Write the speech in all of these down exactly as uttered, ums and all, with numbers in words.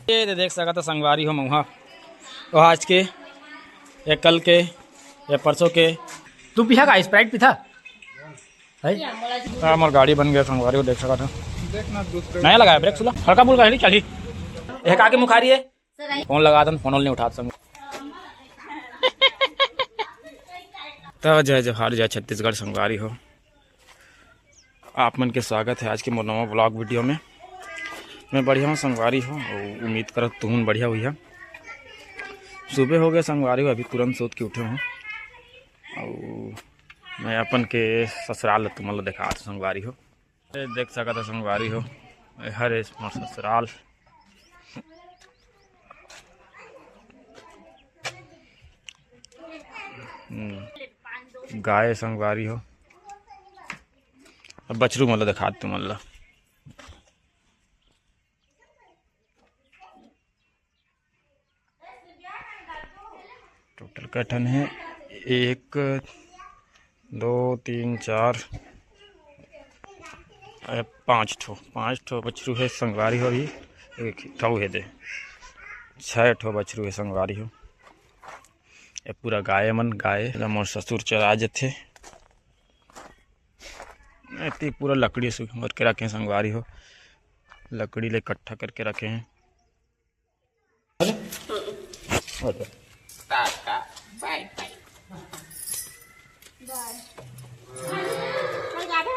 ये दे देख सकत ह संगवारी हो मउहा, वो आज के, ये कल के, ये परसों के। तू पीहा का Sprite पीथा? है? हाँ, मोर गाड़ी बन गया संगवारी हो, देख सकत ह। नया लगाया brake shoe ला, हल्का फुल्का हिली चली। ये का के मुखारी है? फोन लगा दन, फोन नहीं उठात संग। त जय जोहार, जय छत्तीसगढ़ संगवारी हो। आप मन के स्वागत है आज के मोर नवा vlog video में। मैं बढ़िया हूँ संगवारी हो, अउ उम्मीद करत तुहन बढ़िया हुई है। सुबह हो गया संगवारी हो, अभी तुरंत सोत के उठे हूँ। अउ मैं अपन के ससुराल ला तुमन ला देखात हूँ संगवारी हो। ए, देख सकत ह संगवारी हो, ए हरे मोर ससुराल। हम्म, गाय संगवारी हो। अब बछरू मन ला देखात तुमन ला। टोटल कै ठन हे? एक, दो, तीन, चार, ए, पाँच ठो, पाँच ठो बछरू हे संगवारी हो। अभी एक ठो हे दे, छः ठो बछरू हे संगवारी हो। ये पूरा गाय मन, गाय ला मोर ससुर चरा जथे। एती पूरा लकड़ी सुखर के रखे हे संगवारी हो, लकड़ी ले इकट्ठा करके रखे हे।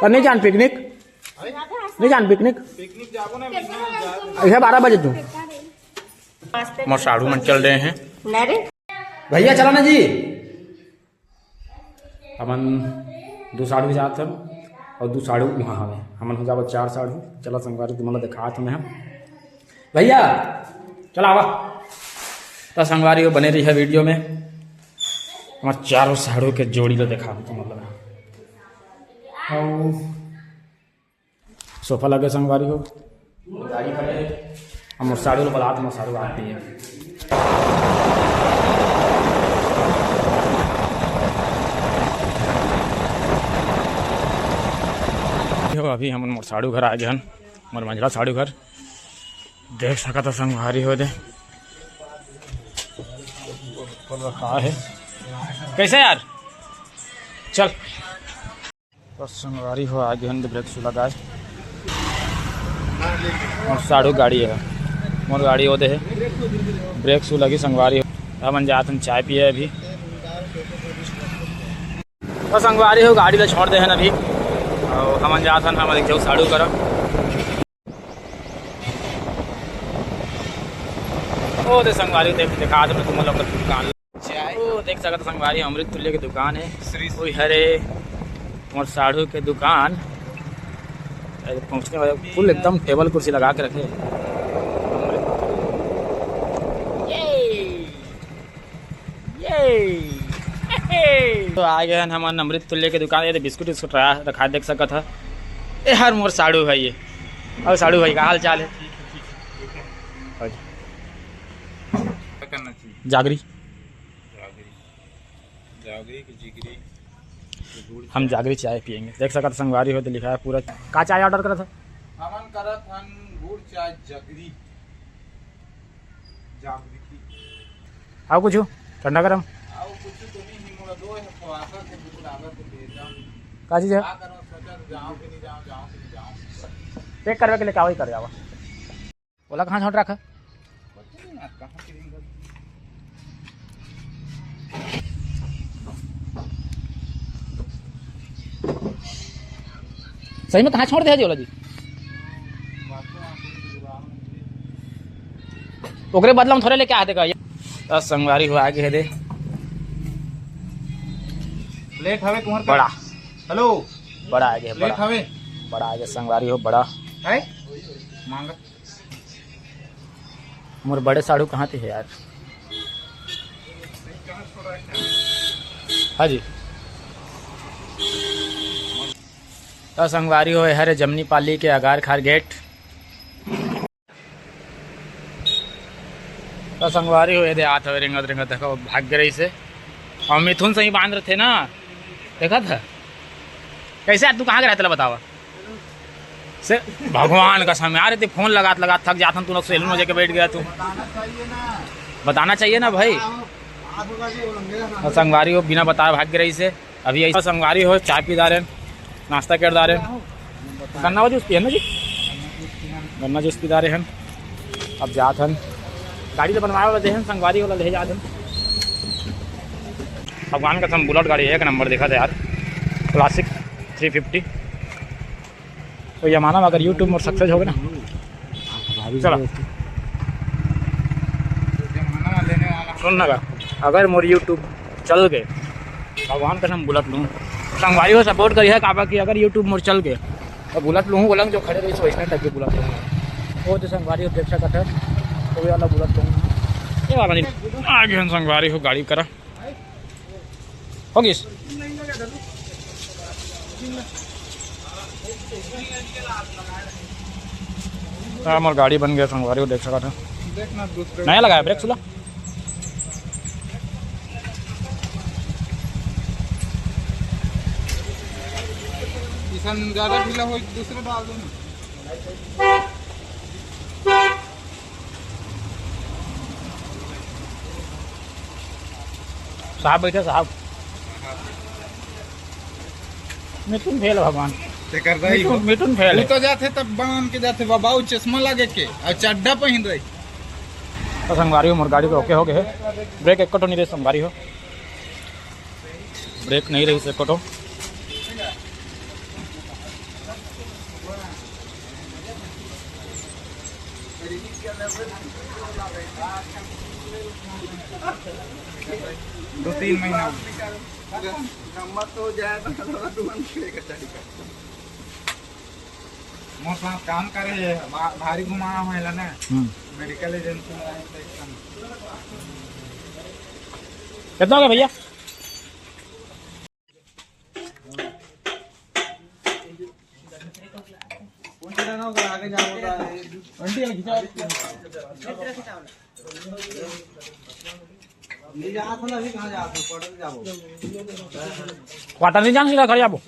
और नहीं जान पिकनिक, नहीं जान पिकनिक। पिकनिक जाबो ना, ऐसा बारह बजे तू। मोर साढ़ू मन चल रहे हैं। भैया चला ना जी। हमन दू साढ़ू जात हन अउ दू साढ़ू उहाँ हवे। हमन हो जाबो चार साढ़ू। चला संगवारी, तुमन ला देखात हन हम। भैया चला आवा। त संगवारी हो बने रहिहा video में। हमर चारों साढ़ू के जोड़ी ला देखाबो तुमन ला। अउ सोफा लगे संगवारी हो, गाड़ी खड़े हे। हम मोर साढ़ू ला बलात, मोर साढ़ू आत नहीं हे। देखो, अभी हमन मोर साढ़ू घर आ गए हन, मोर मंझला साढ़ू घर। देख सकत ह संगवारी हो दे, ऊपर रखा हे। कैसे यार? चल। त संगवारी हो, आ गे हन brake shoe लगाए। मोर साढ़ू गाड़ी हे, मोर गाड़ी ओदे हे, brake shoe लगी संगवारी हो। हमन जात हन चाय पिए अभी। त संगवारी हो, गाड़ी ला छोड़ दे हन अभी, अउ हमन जात हन हमर एक झन साढ़ू करा। ओ दे संगवारी, देख, दिखा दे तुम लोग का दुकान। चाय। ओ देख सकत संगवारी, अमृत तुल्य के दुकान हे। श्री ओई हरे मोर साढ़ू के दुकान। अरे पहुंचने वाले full एकदम table कुर्सी लगा के रखे। ये, ये। तो आ गए हैं हमन अमृत तुल्य के दुकान। ये दे बिस्कुट उस्कुट रहा, रखा देख सकत ह। ए हर मोर साढ़ू भाई ये। अउ साढ़ू भाई का हाल चाल हे? क्या करना चाहिए? जागरी। जागरी। जागरी की जिगरी। हम जागरी चाय पियेंगे। देख सकत संगवारी हो तो लिखा है पूरा। का चाय order करत ह? हमन करत हन गुड़ चाय जगरी। जागरी की। अउ कुछ ठंडा गरम? अउ कुछ तो नहीं, मोला दो है, खवासा के भूख लागत है, दे जा। का चीज है? का करो, सोचा तो जाओ कि नहीं जाओ, जाओ कि नहीं जाओ। Pack करवे के लिए का वही कर जावा। ओला कहाँ छोड़ रखा? सही में कहाँ छोड़ दे जी ओला जी? ओकरे बदला में थोड़े लेके आते का? त संगवारी हो आगे हे दे। Plate हवे तुम्हारे पास? बड़ा। Hello। बड़ा आगे हे, plate बड़ा। हवे? बड़ा आगे संगवारी हो, बड़ा। है? मांगा। मोर बड़े साढ़ू कहाँ थे यार? हाँ जी। त संगवारी हो, हरे जमनी पाली के अगार खार gate। त संगवारी हो, ये दे आत हवे रेंगत रेंगत, देखो भाग गे रहिसे। अउ मिथुन सही बांध रथे ना, देखत ह। कैसे यार, तू कहाँ के रहते ला बतावा? से भगवान कसम यार, ते फोन लगात लगात थक जाथन, तू लोग सैलून में जाके बैठ गया तू। बताना चाहिए ना भाई। और संगवारी हो बिना बताए भाग गए रही से। अभी ऐसा संगवारी हो चाय पी डारे, नाश्ता कर डारे, गन्ना जूस पिए ना जी, गन्ना जूस पी डारे हैं। अब जात हन, गाड़ी तो बनवाए वाला दे हन, संगवारी वाला ले जात हन। भगवान कसम बुलेट गाड़ी है, एक नंबर दिखा था यार, क्लासिक थ्री फिफ्टी। तो ये माना अगर YouTube मोर सक्सेस हो गए ना, चला सुन ना, अगर मोर YouTube चल गए, भगवान कसम बुलेट लूँ। संगवारी हो सपोर्ट करिए, काबा कि अगर YouTube मोर चल गए तो बुलेट लूँ, वो लंग जो खड़े रही वैसने टाइप के बुलेट लूँ। वो तो संगवारी हो देख सकत है, तो ये वाला बुलेट लूँ, ये वाला नहीं। आ गए हम संगवारी हो गाड़ी करा। हो गिस। हाँ, हमार गाड़ी बन गया संगवारी हो देख सकत है। देख ना दूसरे नया लगाया ब्रेक सुला। इसन ज्यादा ढीला हो दूसरे डाल दो ना। साहब बैठे साहब। मिथुन फेल भगवान। तेकर दाई मिथुन, हो। मिथुन फेल तू है। तो जाथे तब बांध के जाथे बाबा, उ चश्मा लगे के और चड्ढा पहन रही। तो संगवारी हो, मोर गाड़ी तो ओके हो गए है। ब्रेक एक तो नहीं रहे संगवारी हो, ब्रेक नहीं रही से एक तो। दो तीन महीना। नंबर तो जाए तो तुरंत छुएगा चारी का। मोर साथ काम करे है, भा-, भारी घुमाना होएला ना। हम्म। मेडिकल एजेंसी में आए तो एकदम। कितना हो गया भैया? क्वार्टर नहीं जाना, सीधा घर जाबो।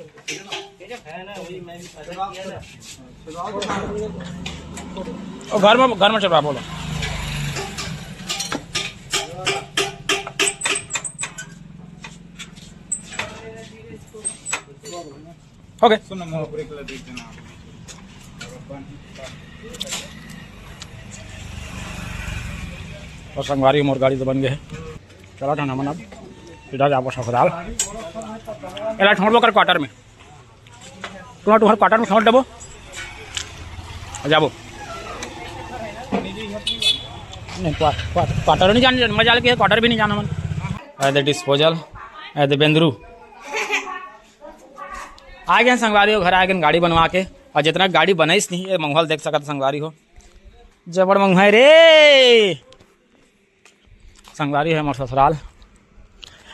ओ, घर में, घर में चलवा बोलो। ओके। सुन, मोर ब्रेक ला देख देना। और संगवारी मोर गाड़ी तो बन गए है। चला था ना मन अब सीधा जाबो ससुराल। एला छोड़बो कर क्वार्टर में। तुम्हारा, तुम्हारे क्वार्टर में छोड़ देबो। आ जाबो। नहीं, क्वा-, क्वा-, क्वार्टर नहीं जाने, मजा लेके क्वार्टर भी नहीं जाना मन। ऐ दे डिस्पोजल, ऐ दे बेंदरू। आ गए संगवारी हो, घर आ गए गाड़ी बनवा के। और जितना गाड़ी बनाइस नहीं, ये माहौल देख सकत संगवारी हो, जबड़ मंगवाए रे। संगवारी है मोर ससुराल,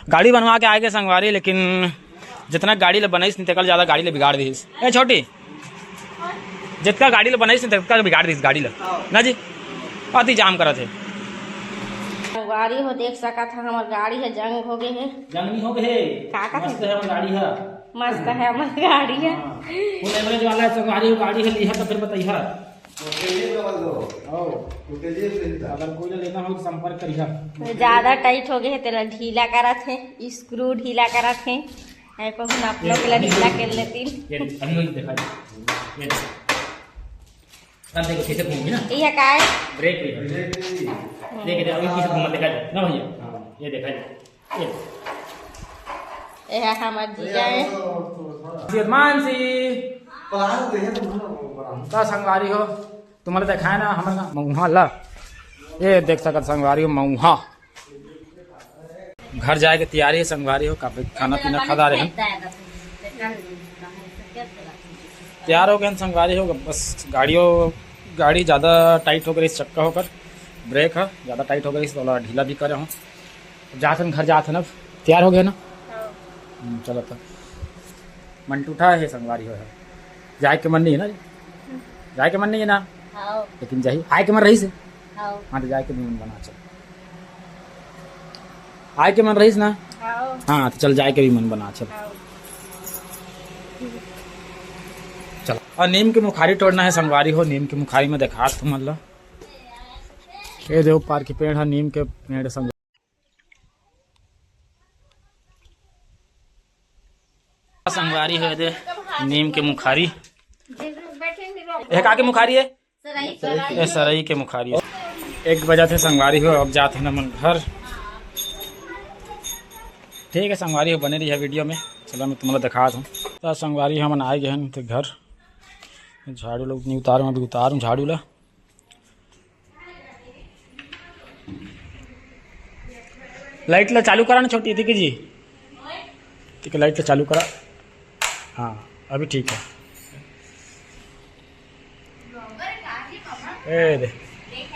गाड़ी बनवा के आए के संगवारी, लेकिन जितना गाड़ी ले बनाइस नहीं, तेकर ज्यादा गाड़ी ले बिगाड़ दिस। ए छोटी, जितना गाड़ी ले बनाइस नहीं, तेकर बिगाड़ दिस गाड़ी ले। ना जी, अति जाम करत है। गाड़ी हो देख सकत है, हमर गाड़ी है जंग हो गए है। जंग नहीं हो गए है। का का मस्त है हमर गाड़ी है। मस्त है हमर गाड़ी है। हाँ। फुल एवरेज वाला है, संगवारी हो गाड़ी है, लिहा तो फिर बताइहा। तो तेजी पे लगा दो। ओ। तो तेजी पे ही था। अगर कोई लेना हो तो संपर्क करिहा। ज्यादा टाइट हो गए है, तेला ढीला करत है, स्क्रू ढीला करत है। ऐ कहूँ आप लोग के ला ढीला कर लेती। ये अभी वही देखा दे। ये देखो। अब देखो कैसे घूम गई ना। ये का है? ब्रेक भी है। ब्रेक भी। देख, देख, अभी कैसे घूमा देखा दे ना भैया। हाँ। ये देखा दे। ये। ये है हमार जीजा है। मानसी। तो संगवारी हो, तुम्हारे दिखाए ना हमारे मऊहा ला। ये देख सकत संगवारी हो मऊहा। घर जाए के तैयारी है संगवारी हो, काफी खाना पीना खा डारे हैं। तैयार हो गए हैं संगवारी हो, बस गाड़ियों, गाड़ी ज़्यादा टाइट हो गई, चक्का होकर ब्रेक है, ज़्यादा टाइट हो गई, थोड़ा ढीला भी करे हूँ। अब जात हन घर जात हन, अब तैयार हो गए ना। हाँ। हम्म, चलो तो मन टूटा है संगवारी हो, जाए के मन नहीं है ना, जाए के मन नहीं है ना। हाँ। लेकिन जाही, आए के मन रही से। हाँ। हाँ, तो जाए के भी मन बना, चल। आए के मन रहीस ना? हाँ। हाँ, तो चल, जाए के भी मन बना, चल। हाँ। अउ नीम के मुखारी टोरना हे संगवारी हो, नीम के मुखारी में देखात तुमन ला। ये देखो पार के पेड़ हे, नीम के पेड़ संग-, संगवारी हो दे, नीम के मुखारी। ये का के मुखारी हे? ए, सरई के मुखारी। एक बजत हे संगवारी हो, अब जात हन हमन घर। ठीक हे संगवारी हो, बने रहिहा video में। चला मैं तुमला देखात हूँ। त संगवारी हो, हमन आए गए हन ते घर। झाड़ू लोग नहीं उतारूँ, अभी उतारूँ झाड़ू ला। Light ला चालू करा ना छोटी थी जी, ठीक हे, light ला चालू करा। हाँ, अभी ठीक हे। ए दे,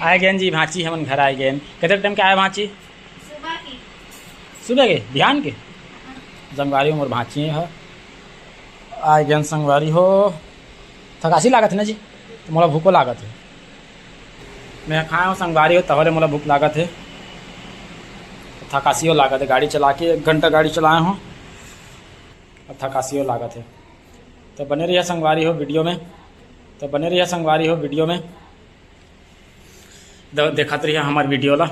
आए गेन जी भांची, हमन घर आए गेन। कतेक time के आए भांची? सुबह के, बिहान के? संगवारी हो मोर भांची हे, आए गेन संगवारी हो। थकासी लागत हे ना जी, त मोला भूखो लागत हे। मैं खाए हूँ संगवारी हो, तहले मोला भूख लागत हे, थकासियो लागत हे। गाड़ी चला के एक घंटा गाड़ी चलाए हूँ, अब थकासियो लागत हे। त बने रहिहा संगवारी हो video में, त बने रहिहा संगवारी हो video में। द-, देखत रहिहा हमर video ला।